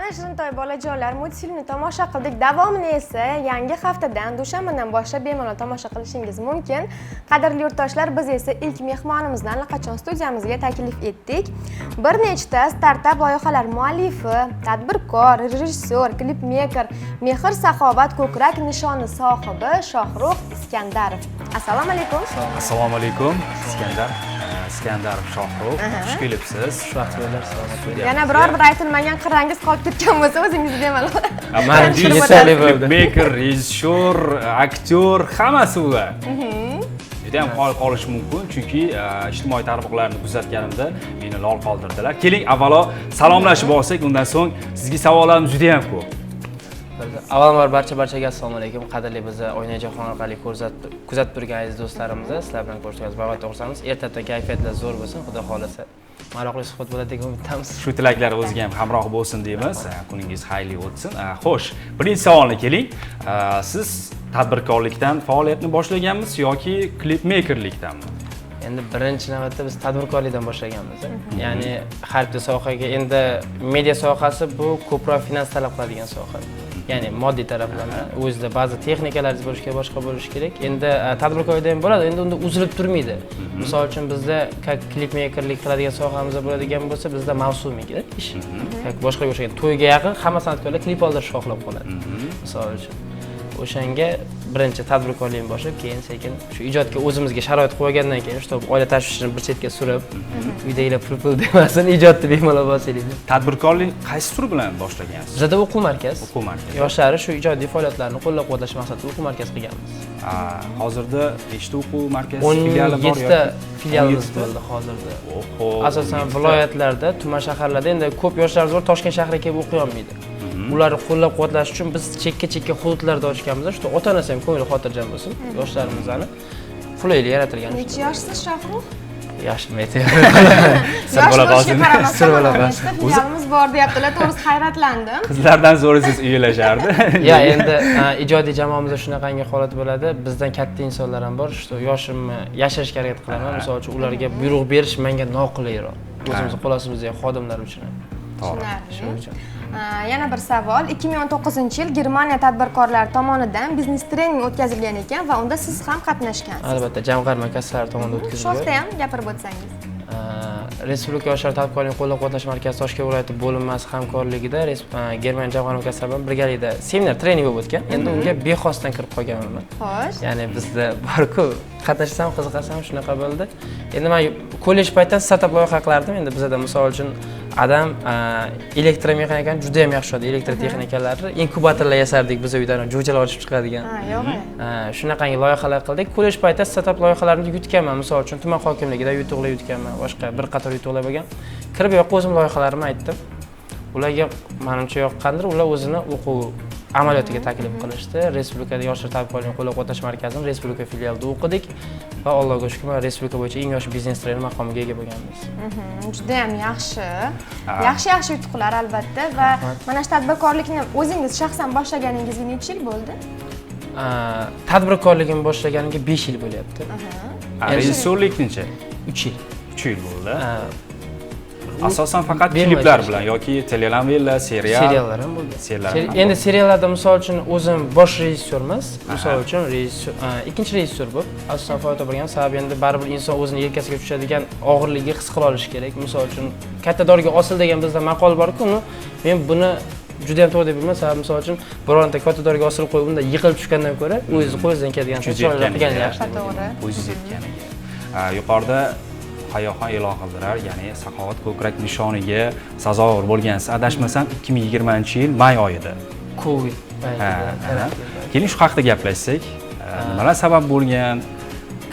Mana, Shirintoy bolajonlar, multfilmni tomosha qildik. Davomini esa yangi haftadan, dushanbadan boshlab bemalol tomosha qilishingiz mumkin. Qadrli yurtdoshlar, biz esa ilk mehmonimizni allaqachon studiyamizga taklif etdik. Bir nechta startap loyihalar muallifi, tadbirkor, rejissyor, klipmeyker, mehr saxovat ko'krak nishoni sohibi Shohrux Iskandarov. Assalomu alaykum. Assalomu alaykum, Iskandar. Iskandarov Shohrux, xush kelibsiz. Xushvaqt bo'linglar, salomat bo'ling. Yana biror bir aytilmagan qirrangiz qolib ketgan bo'lsa, o'zingiz bemalol. Manimcha, yetarli bo'ldi. Klipmeyker, rejissyor, aktyor, hammasi ular. Juda ham qoyil qolish mumkin, chunki ijtimoiy tarmoqlarni kuzatganimda meni lol qoldirdilar. Keling, avvalo salomlashib olsak, undan so'ng sizga savollarimiz juda ham ko'p. Avvalambor, barchaga assalomu alaykum. Qadrli bizni Oyna jahon orqali kuzatib turgan aziz do'stlarimiz, sizlar bilan ko'rishganimiz bag'oyat xursandmiz. Ertalabdan kayfiyatlar zo'r bo'lsin, Xudo xohlasa. Maroqli suhbat bo'ladi degan umiddamiz. Shu tilaklar o'ziga ham hamroh bo'lsin deymiz. Kuningiz xayrli o'tsin. Xo'sh, birinchi savolni keling. Siz tadbirkorlikdan faoliyatni boshlaganmisiz yoki klipmeykerlikdanmi? Endi birinchi navbatda biz tadbirkorlikdan boshlaganmiz. Ya'ni har bitta sohaga, endi media sohasi bu ko'proq finans talab qiladigan soha. Ya'ni moddiy taraflama, o'zida ba'zi texnikalaringiz bo'lishi kerak, boshqa bo'lishi kerak. Endi tadbirkorlikda ham bo'ladi, endi unda uzilib turmaydi. Misol uchun, bizda как klipmeykerlik qiladigan sohamizda bo'ladigan bo'lsa, bizda mavsumiy ish. Как boshqaga o'xshagan to'yga yaqin hamma san'atkorlar klip oldirishni xohlab qoladi. Misol uchun. O'shanga birinchi tadbirkorlikni boshlab, keyin sekin shu ijodga o'zimizga sharoit qo'yib olgandan keyin, чтобы oila tashvishini bir chetga surib, uydagilar pul pul demasin, ijodni bemalol bosaylik deb. Tadbirkorlik qaysi tur bilan boshlagansiz? Bizada o'quv markaz. O'quv markazi. Yoshlarni shu ijodiy faoliyatlarini qo'llab-quvvatlash maqsadida o'quv markaz qilganmiz. Hozirda nechta o'quv markazi 17 filiali bor ta yoki- filialimiz 17 ta? bo'ldi hozirda. Oho, Asosan 17 ta. viloyatlarda, tuman shaharlarda. Endi ko'p yoshlarimiz bor, Toshkent shahriga kelib o'qiy olmaydi. Ularni qo'llab-quvvatlash uchun biz chekka-chekka hududlarda ochganmiz, что ota-onasi ham ko'ngli xotirjam bo'lsin, yoshlarimizni qulaylik yaratilgan. Necha yoshsiz, Shohrux? Yoshimni aytyapman. Sir Yosh bo'la bo'lishiga qolsin. qaramasdan Sir bo'la mana qolsin. nechta filialimiz bor deyaptilar. To'g'risi, hayratlandim. Qizlardan so'rasangiz uyalashardi. Ya, endi ijodiy jamoamizda shunaqangi holat bo'ladi. Bizdan katta insonlar ham bor, что yoshimni yashirishga harakat qilaman. Misol uchun, ularga buyruq berish menga noqulayroq. O'zimizni qo'l ostimizdagi xodimlar uchun ham. To'g'ri. Tushunarli. Shuning uchun. Yana bir savol. 2019 yil Germaniya tadbirkorlari tomonidan biznes trening o'tkazilgan ekan va unda siz ham qatnashgansiz. Albatta, jamg'arma kassalari tomonidan Shu o'tkazilgan. haqda ham gapirib o'tsangiz. Respublika yoshlar tadbirkorlikni qo'llab-quvvatlash markazi Toshkent viloyati bo'linmasi hamkorligida Germaniya jamg'arma kassalari bilan birgalikda seminar trening bo'lib o'tgan. Endi unga bexosdan kirib qolganman. Ya'ni bizda borku, qatnashsam, qiziqasam, shunaqa bo'ldi. Endi man kollej paytida startap loyiha qilardim. Endi bizada, misol uchun, adam elektromexanikani juda ham yaxshi tushadi, elektrotexnikalarni, inkubatorlar yasardik biz uydan, jo'jalar ochib chiqadigan. Ha, yo'q. Shunaqangi loyihalar qildik. Kollej paytida startap loyihalarini yutganman. Misol uchun, tuman hokimligida yutuqlar yutganman, boshqa bir qator yutuqlar bo'lgan. Kirib u yoqqa o'zim loyihalarimni aytdim. Ularga manimcha yoqqandir, ular o'zini o'quv amaliyotiga taklif qilishdi. Respublikada yoshlar tadbirkorlikni qo'llab-quvvatlash markazini respublika filialida o'qidik va Allohga shukur, mana respublika bo'yicha eng yosh biznes trener maqomiga ega bo'lganmiz. Juda ham yaxshi. Yaxshi, yaxshi yutuqlar albatta. Va mana shu tadbirkorlikni o'zingiz shaxsan boshlaganingizga necha yil bo'ldi? Tadbirkorligimni boshlaganimga 5 yil bo'lyapti. Rejissyorliknichi? 3 yil. 3 yil bo'ldi. Ha. Asosan faqat Bemalol kliplar ishlashdi. bilan yoki telenovella, serial? Seriallar ham bo'ldi. Seriallar ham Endi bo'ldi. Seriallarda, misol uchun, o'zim bosh rejissyor emas, misol uchun, rejissyor, ikkinchi rejissyor bo'lib asosan faoliyat olib borgan. Sababi endi baribir inson o'zini yelkasiga tushadigan og'irligini his qila olishi kerak. Misol uchun, katta dorga osil degan bizda maqol borku, uni men buni juda ham to'g'ri deb bilmayman. Sababi, misol uchun, bironta katta dorga osilib qo'yib, unda yiqilib tushgandan ko'ra o'zingizni qo'lingizdan keladigan Kuchingiz chiroyli qilgan yetganiga. yaxshi deb o'ylayman. To'g'ri. O'zingiz yetganiga. Yuqorida Hayoxon e'lon qildilar, ya'ni Saxovat ko'krak nishoniga sazovor bo'lgansiz. Adashmasam, 2020 yil may oyida. Covid Ha, paytida, ha. karantin paytida. Keling, shu haqida gaplashsak. Nimalar sabab bo'lgan?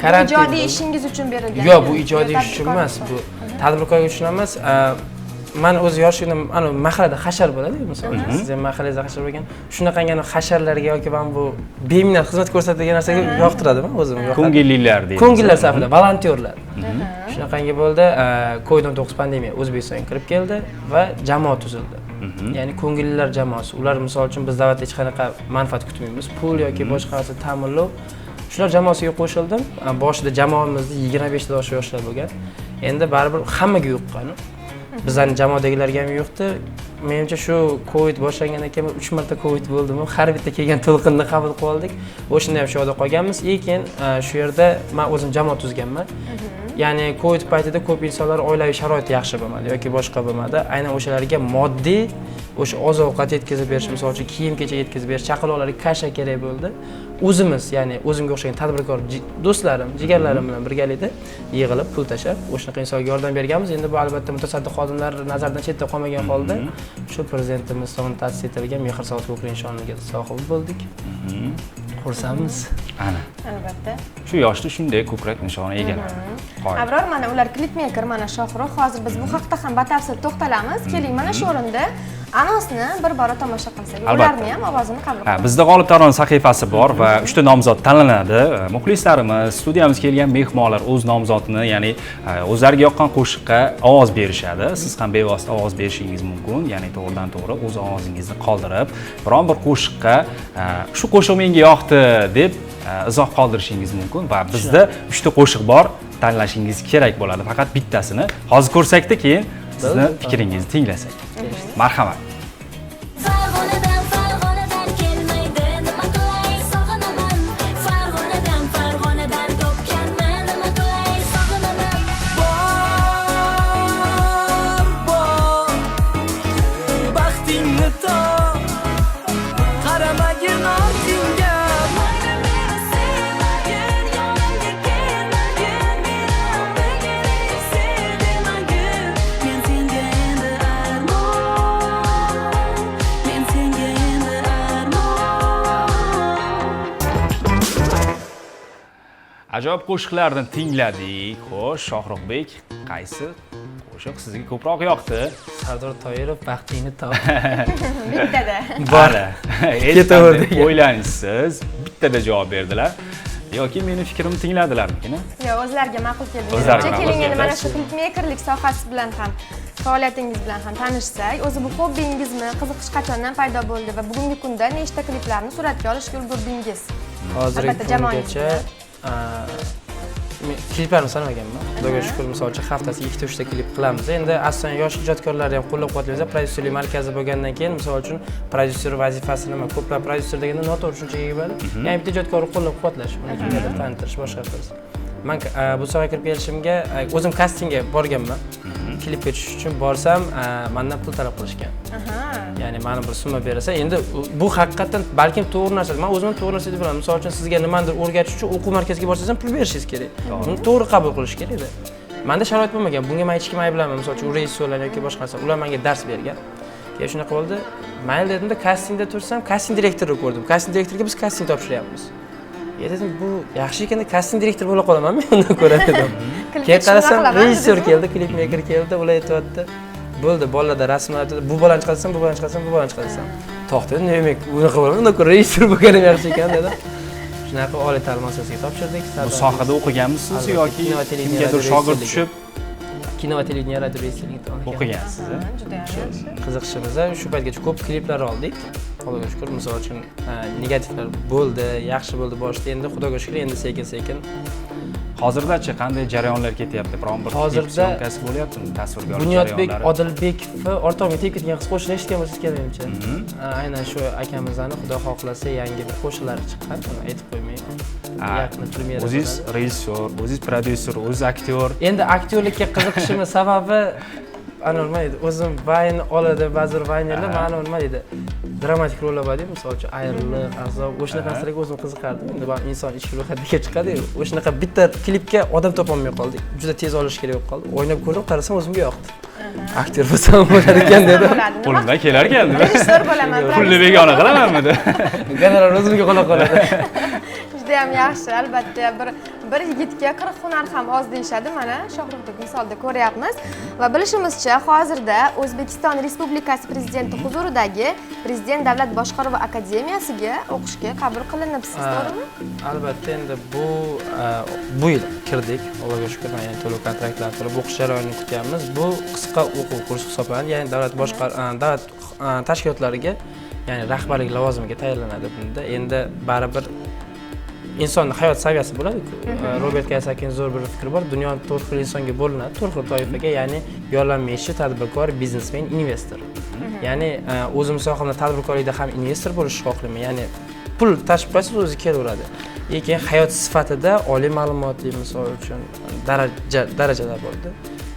Karantin Ijodiy bo'ldi. ishingiz uchun berilgan. Yo'q, bu ijodiy ish uchun emas, bu tadbirkorlik uchun emas. Man o'zi yoshligimda ana mahallada hashar bo'ladi-ku, misol uchun. Siz ham mahallangizda hashar bo'lgan. Shunaqangi ana hasharlarga yoki mana bu beminnat xizmat ko'rsatadigan narsaga yoqtiradi man o'zim. Yoqadi. Ko'ngillilar deymiz. Ko'ngillilar safida, volontyorlar. Shunaqangi bo'ldi. Covid-19 pandemiya O'zbekistonga kirib keldi va jamoa tuzildi. Ya'ni ko'ngillilar jamoasi. Ular, misol uchun, biz davlatda hech qanaqa manfaat kutmaymiz. Pul yoki boshqa narsa ta'minlov. Shular jamoasiga qo'shildim. Boshida jamoamizda 25 ta oshiq yoshlar bo'lgan. Endi baribir hammaga yuqqan. Bizlarning jamoadagilarga ham yuqdi. Menimcha shu Covid boshlangandan keyin 3 marta Covid bo'ldimi? Har bitta kelgan to'lqinni qabul qilib oldik. O'shanda ham shu yoqda qolganmiz. Lekin shu yerda men o'zim jamoa tuzganman. Ya'ni Covid paytida ko'p insonlar oilaviy sharoiti yaxshi bo'lmadi yoki boshqa bo'lmadi. Aynan o'shalarga moddiy o'sha oziq-ovqat yetkazib berish, misol uchun kiyim-kechak yetkazib berish, chaqaloqlarga kasha kerak bo'ldi. O'zimiz, ya'ni o'zimga o'xshagan tadbirkor do'stlarim, jigarlarim bilan birgalikda yig'ilib pul tashlab, o'shanaqa insonga yordam berganmiz. Endi bu albatta mutasaddi xodimlar nazardan chetda qolmagan holda shu prezidentimiz tomonidan ta'sis etilgan Mehr Saxovat ko'krak nishoniga sohib bo'ldik. Xursandmiz. Ana. Albatta. Shu yoshda shunday ko'krak nishoni egalari. Abror, mana ular klipmeyker, mana Shohrux. Hozir biz bu haqda ham batafsil to'xtalamiz. Keling, mana shu o'rinda anonsni bir bora tomosha qilsak, ularni ham ovozini qabul qilamiz. Bizda G'olib Tarona sahifasi bor va 3 ta nomzod tanlanadi. Muxlislarimiz, studiyamizga kelgan mehmonlar o'z nomzodini, ya'ni o'zlariga yoqqan qo'shiqqa ovoz berishadi. Siz ham bevosita ovoz berishingiz mumkin, ya'ni to'g'ridan to'g'ri o'z ovozingizni qoldirib, biron bir qo'shiqqa shu qo'shiq menga yoqdi deb izoh qoldirishingiz mumkin va bizda 3 ta qo'shiq bor, tanlashingiz kerak bo'ladi. Faqat bittasini hozir ko'rsakda, keyin sizni fikringizni tinglasak. Marhamat. Farg'onadan, Farg'onadan kelmaydi, nima qilay, sog'inaman. Farg'onadan, Farg'onadan topganman, nima qilay, sog'inaman. Bor, bor, baxtingni top, qaramagin ortingga. Mayli meni sevmagin, yonimga kelmagin, meni bilgin, sev demagin. Men senga endi armon, men senga endi armon. Ajoyib qo'shiqlarni tingladik. Xo'sh, Shohruxbek, qaysi qo'shiq sizga ko'proq yoqdi? Sardor Toyirov, Baxtingni top. Bittada. Bor. Hech Ketaverdi. qanday o'ylanishsiz bittada javob berdilar. Yoki meni fikrimni tingladilarmikin? Yo'q, o'zlariga ma'qul keldi. O'zlariga Menimcha, ma'qul keling endi keldi. mana shu klipmeykerlik sohasi bilan ham, faoliyatingiz bilan ham tanishsak. O'zi bu hobbingizmi, qiziqish qachondan paydo bo'ldi va bugungi kunda nechta kliplarni suratga olishga ulgurdingiz? Hozirgi Albatta, jamoangiz kungacha men kliplarni sanamaganman. Xudoga shukur, misol uchun haftasiga 2-3 ta klip qilamiz. Endi asosan yosh ijodkorlarni ham qo'llab-quvvatlaymiz. Prodyuserlik markazi bo'lgandan keyin, misol uchun, prodyuser vazifasi nima? Ko'plab prodyuser deganda noto'g'ri tushunchaga ega bo'ladi. Ya'ni bitta ijodkorni qo'llab-quvvatlash, uni kimgadir tanittirish, boshqa qilish. Man bu sohaga kirib kelishimga o'zim kastingga borganman. Klipga tushish uchun borsam, mendan pul talab qilishgan. Ya'ni mani bir summa bersa, endi bu haqiqatdan balkim to'g'ri narsa. Men o'zim to'g'ri narsa deb bilaman. Misol uchun sizga nimanidir o'rgatish uchun o'quv markaziga borsangiz ham pul berishingiz kerak. Buni to'g'ri qabul qilish kerak-da. Menda sharoit bo'lmagan. Bunga men hech kim ayblamayman. Misol uchun u rejissyorlar yoki boshqa narsa, ular menga dars bergan. Keyin shunaqa bo'ldi. Mayli dedimda, kastingda tursam, kasting direktorini ko'rdim. Kasting direktoriga biz kasting topshiryapmiz. Ya dedim, bu yaxshi ekanda, kasting direktor bo'la qolaman men undan ko'ra dedim. Klipga Keyin qarasam, shunaqa qilaman rejissyor dedingizmi? keldi, klipmeyker keldi, ular aytyapti. Bo'ldi, bolalarda rasmlar aytdi, bu bolani chiqarsam, bu bolani chiqarsam, bu bolani chiqarsam. To'xta, demak, bunaqa bo'ladi, undan ko'ra rejissyor bo'lganim yaxshi ekan dedim. Shunaqa oliy ta'lim muassasasiga topshirdik. Bu sohada o'qiganmisiz Albatta, yoki kino va televideniye kimgadir radio shogird rejissyorligi. tushib Kino va televideniye radio rejissyorligi olgan. o'qigansiz? A? Juda ham yaxshi. Qiziqishimiz shu paytgacha ko'p kliplar oldik. Xudoga shukur, misol uchun negativlar bo'ldi, yaxshi bo'ldi boshida. Endi Xudoga shukur, endi sekin-sekin. Hozirdachi qanday jarayonlar ketyapti? Biron bir klip Hozirda syomkasi bo'lyaptimi? Tasvirga olish Bunyodbek jarayonlari. Odilbekovni o'rtog'imga tegib ketgan qiz qo'shiqni eshitgan bo'lsangiz kerak menimcha. Aynan shu akamizni Xudo xohlasa yangi bir qo'shiqlari chiqqan, uni aytib qo'ymay. Yaqinda premyera O'zingiz bo'ladi. rejissyor, o'zingiz prodyuser, o'zingiz aktyor. Endi aktyorlikka qiziqishimni sababi ana nima deydi, o'zim vayn oladi ba'zi bir vaynerlar, mani nima deydi, dramatik rollar bor-ku, misol uchun ayriliq, azob, o'shanaqa narsalarga o'zim qiziqardim. Endi baribir inson ichki ro'yxatiga chiqadi-yu, o'shanaqa bitta klipga odam topolmay qoldik, juda tez olish kerak bo'lib qoldi. O'ynab ko'rdim, qarasam o'zimga yoqdi, aktyor bo'lsam bo'lar ekan dedim. Bo'ladi. Nima? Qo'limdan kelar ekan. Rejissyor bo'laman. Pulni begona qilamanmi deb. Gonorar o'zimga qola qoladi. Juda ham yaxshi, albatta. Bir yigitga 40 hunar ham oz deyishadi. Mana Shohruxdek misolda ko'ryapmiz. Va bilishimizcha, hozirda O'zbekiston Respublikasi Prezidenti huzuridagi Prezident davlat boshqaruvi akademiyasiga o'qishga qabul qilinibsiz, to'g'rimi? Albatta, endi bu yil kirdik, Allohga shukur, mana ya'ni to'lov kontraktlar qilib o'qish jarayonini kutyapmiz. Bu qisqa o'quv kursi hisoblanadi, ya'ni davlat boshqar davlat tashkilotlariga, ya'ni rahbarlik lavozimiga tayyorlanadi bunda. Endi baribir Insonni hayot saviyasi bo'ladi-ku. Robert Kiyosakini zo'r bir fikri bor. Dunyo to'rt xil insonga bo'linadi, to'rt xil toifaga, ya'ni yollanma ishchi, tadbirkor, biznesmen, investor. Ya'ni o'zim sohamda tadbirkorlikda ham investor bo'lishni xohlayman. Ya'ni pul tashib qo'yasiz, o'zi kelaveradi. Lekin hayot sifatida oliy ma'lumotli, misol uchun, darajalar bo'ldi.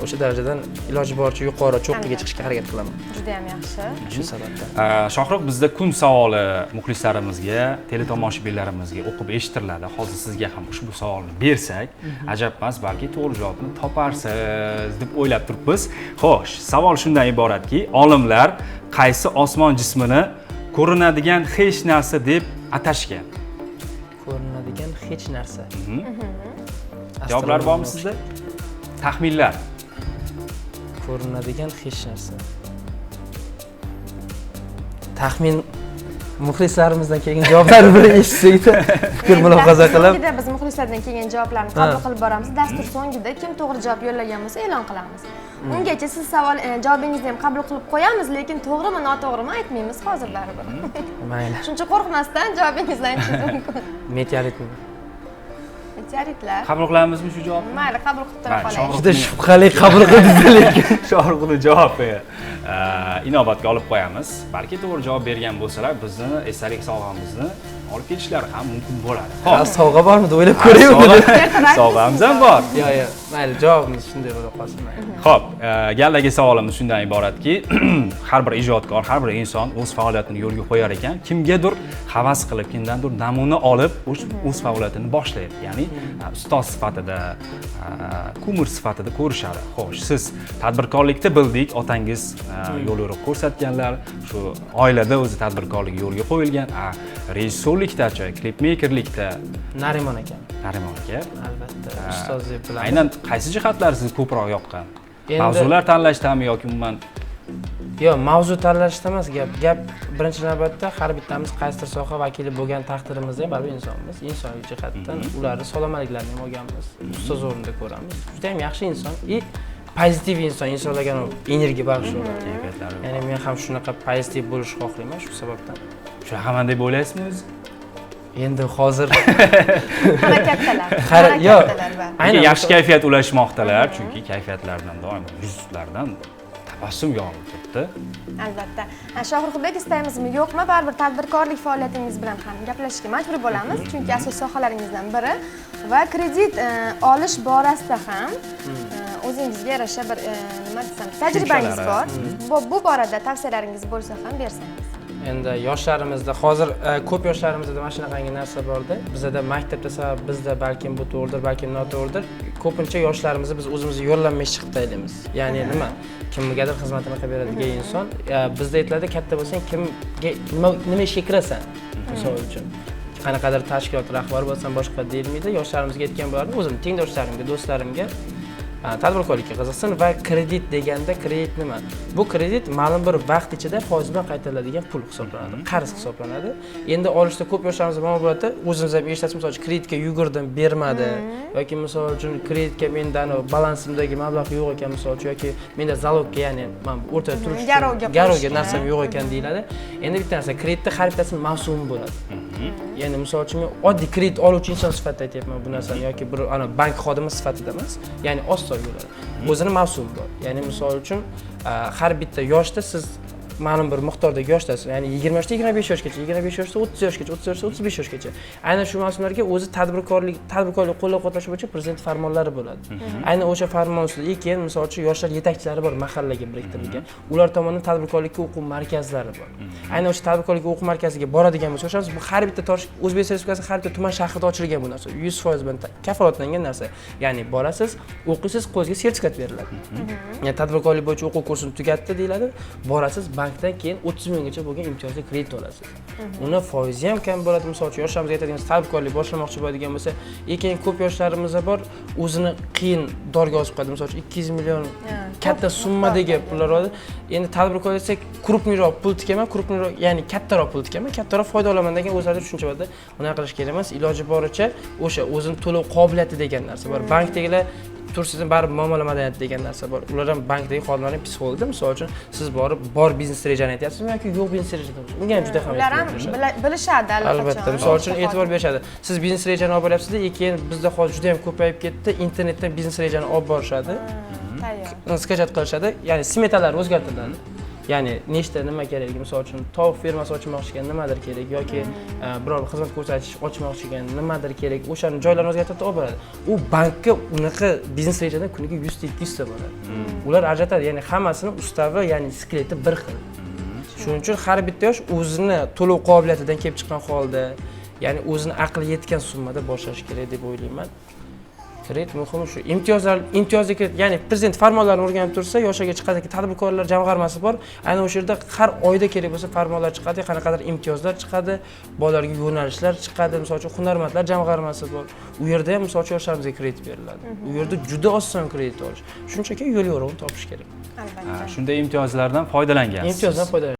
O'sha darajadan iloji boricha yuqori cho'qqiga chiqishga harakat qilaman. Juda ham yaxshi. Shu sababdan. Shohrux, bizda kun savoli muxlislarimizga, teletomoshabinlarimizga o'qib eshittiriladi. Hozir sizga ham ushbu savolni bersak, ajab emas, balki to'g'ri javobni toparsiz deb o'ylab turibmiz. Xo'sh, savol shundan iboratki, olimlar qaysi osmon jismini ko'rinadigan hech narsa deb atashgan? Ko'rinadigan hech narsa. Javoblar bormi sizda? Taxminlar. Ko'rinadigan hech narsa. Taxmin, muxlislarimizdan kelgan javoblarni bir eshitsak-da, fikr mulohaza Dastur qilib. so'ngida biz muxlislardan kelgan javoblarni qabul qilib boramiz. Dastur so'ngida kim to'g'ri javob yo'llagan bo'lsa e'lon qilamiz. Ungacha siz savol javobingizni ham qabul qilib qo'yamiz, lekin to'g'rimi, noto'g'rimi aytmaymiz hozir baribir. Mayli. Shuncha qo'rqmasdan javobingizni aytishingiz mumkin. Meteoritmi? Meteoritlar. Qabul qilamizmi shu javobni? Mayli, qabul qilib tura Mayli, qolaylik. Shohrux. Juda shubhali qabul qildingiz lekin. Shohruxni javobi inobatga olib qo'yamiz. Balki to'g'ri javob bergan bo'lsalar, bizni esdalik sovg'amizni olib ketishlari ham mumkin bo'ladi. Ha, sovg'a bormi deb o'ylab ko'raymi? Sovg'amiz ham bor. Yo'q. Mayli, javobimiz shunday bo'la qolsin. Mayli. Xo'p, galdagi savolimiz shundan iboratki, har bir ijodkor, har bir inson o'z faoliyatini yo'lga qo'yar ekan, kimgadir havas qilib, kimdandir namuna olib o'z faoliyatini boshlaydi. Ya'ni ustoz sifatida, kumir sifatida ko'rishadi. Xo'sh, siz tadbirkorlikda bildik, otangiz yo'l yo'riq ko'rsatganlar, shu oilada o'zi tadbirkorlik yo'lga qo'yilgan. Rejissyorlikdachi, klipmeykerlikda? Narimon aka. Narimon aka. Albatta, ustoz deb bilamiz. Aynan qaysi jihatlar sizni ko'proq yoqqan? Endi- Mavzular tanlashdami yoki umuman? Yo'q, mavzu tanlashda emas gap. Gap birinchi navbatda har bittamiz qaysidir soha vakili bo'lgan taqdirimizda ham baribir insonmiz. Insoniy jihatdan ularni salomatliklarini ham olganmiz. Ustoz o'rnida ko'ramiz. Juda ham yaxshi inson и pozitiv inson, insonlarga energiya bag'ishlaydi. Kayfiyatlari. Ya'ni men ham shunaqa pozitiv bo'lishni xohlayman shu sababdan. Shunaqaman deb o'ylaysizmi o'zi? Endi hozir Harakatdalar. Yo'q. Harakatdalar baribir. Aynan yaxshi kayfiyat ulashmoqdalar, chunki kayfiyatlardan doim yuzlaridan tabassum yorilib turibdi. Albatta. Shohruxbek, istaymizmi yo'qmi, baribir tadbirkorlik faoliyatingiz bilan ham gaplashishga majbur bo'lamiz, chunki asosiy sohalaringizdan biri va kredit olish borasida ham o'zingizga yarasha bir nima desam, tajribangiz bor. Bu borada tavsiyalaringiz bo'lsa ham bersangiz. Endi yoshlarimizda hozir ko'p yoshlarimizda mana shunaqangi narsa borda. Bizada maktabda sabab bizda balkim bu to'g'ridir, balkim noto'g'ridir. Ko'pincha yoshlarimizni biz o'zimizni yo'llanma ishchi qilib tayinlaymiz. Ya'ni nima? Kimgadir xizmatini qilib beradigan inson. Bizda aytiladi, katta bo'lsang kimga nima ishga kirasan? Misol uchun qanaqadir tashkilot rahbari bo'lsam boshqa deyilmaydi. Yoshlarimizga aytgan bo'lardim, o'zim tengdoshlarimga, do'stlarimga tadbirkorlikka qiziqsin va kredit deganda kredit nima? Bu kredit ma'lum bir vaqt ichida foiz bilan qaytariladigan pul hisoblanadi, qarz hisoblanadi. Endi olishda ko'p yoshlarimiz muammo bo'ladi. O'zimiz ham eshitasiz, misol uchun kreditga yugurdim, bermadi yoki misol uchun kreditga menda balansimdagi mablag' yo'q ekan, misol uchun, yoki menda zalogga, ya'ni man o'rtada turish uchun Garovga garovga qo'yishga. narsam yo'q ekan deyiladi. Endi bitta narsa, kreditda har bittasini mavsumi bo'ladi. Ya'ni misol uchun men oddiy kredit oluvchi inson sifatida aytyapman bu narsani yoki bir ana bank xodimi sifatida emas, ya'ni oson bo'ladi. O'zini mavsumi bor. Ya'ni misol uchun har bitta yoshda siz ma'lum bir miqdordagi yoshdasiz. Ya'ni 20 yoshda 25 yoshgacha, 25 yoshda 30 yoshgacha, 30 yoshda 35 yoshgacha. Aynan shu mavsumlarga o'zi tadbirkorlik qo'llab-quvvatlash bo'yicha prezident farmonlari bo'ladi. Aynan o'sha farmon ustida keyin misol uchun yoshlar yetakchilari bor, mahallaga biriktirilgan. Ular tomonidan tadbirkorlikka o'quv markazlari bor. Aynan o'sha tadbirkorlik o'quv markaziga boradigan bo'lsa, yoshlarimiz bu har bitta O'zbekiston Respublikasi har bitta tuman shahrida ochilgan bu narsa. 100% bilan kafolatlangan narsa. Ya'ni borasiz, o'qiysiz, qo'lingizga sertifikat beriladi. Ya'ni tadbirkorlik bo'yicha o'quv kursini tugatdi deyiladi. Borasiz, bankdan keyin 30 milliongacha bo'lgan imtiyozli kredit olasiz. Uni foizi ham kam bo'ladi. Misol uchun yoshlarimizga aytadigan tadbirkorlik boshlamoqchi bo'ladigan bo'lsa, lekin ko'p yoshlarimizda bor, o'zini qiyin dorga osib qo'yadi. Misol uchun 200 million katta summadagi pullar oladi. Endi tadbirkor desak, krupniroq pul tikaman, krupniroq, ya'ni kattaroq pul tikaman, kattaroq foyda olaman degan o'zlarida tushuncha borda. Unaqa qilish kerak emas. Iloji boricha o'sha o'zini to'lov qobiliyati degan narsa bor. Bankdagilar Tursiyadan baribir muomala madaniyati degan narsa bor. Ular ham, bankdagi xodimlar ham psixologda. Misol uchun, siz borib bor biznes rejani aytyapsizmi yoki yo'q biznes rejani, unga ham juda ham Ular e'tibor ham berishadi. Bilishadi allaqachon. Albatta, misol uchun, e'tibor berishadi. Siz biznes rejani olib boryapsizda, keyin bizda hozir juda ham ko'payib ketdi, internetdan biznes rejani olib borishadi, Tayyor. Скачать qilishadi, ya'ni smetalar o'zgartiriladi, ya'ni nechta nima kerak, misol uchun, tovuq fermasi ochmoqchi ekan, nimadir kerak yoki biror bir xizmat ko'rsatish ochmoqchi ekan, nimadir kerak, o'shani joylarini o'zgartirib olib boradi. U bankka unaqa biznes rejadan kuniga 100 ta, 200 ta boradi. Ular ajratadi, ya'ni hammasini ustavi, ya'ni skeleti bir xil. Shuning uchun har bitta yosh o'zini to'lov qobiliyatidan kelib chiqqan holda, ya'ni o'zini aqli yetgan summada boshlashi kerak deb o'ylayman. Kredit muhimi shu imtiyozlar, imtiyozli kredit, ya'ni prezident farmonlarini o'rganib tursa, yoshlarga chiqadi, tadbirkorlar jamg'armasi bor. Aynan o'sha yerda har oyda kerak bo'lsa farmonlar chiqadi, qanaqadir imtiyozlar chiqadi, bolalarga yo'nalishlar chiqadi. Misol uchun, hunarmandlar jamg'armasi bor, u yerda ham, misol uchun, yoshlarimizga kredit beriladi. U yerda juda oson kredit olish, shunchaki yo'l yo'rig'ini topish kerak. Albatta. Shunday imtiyozlardan foydalangansiz. Imtiyozdan foydalan.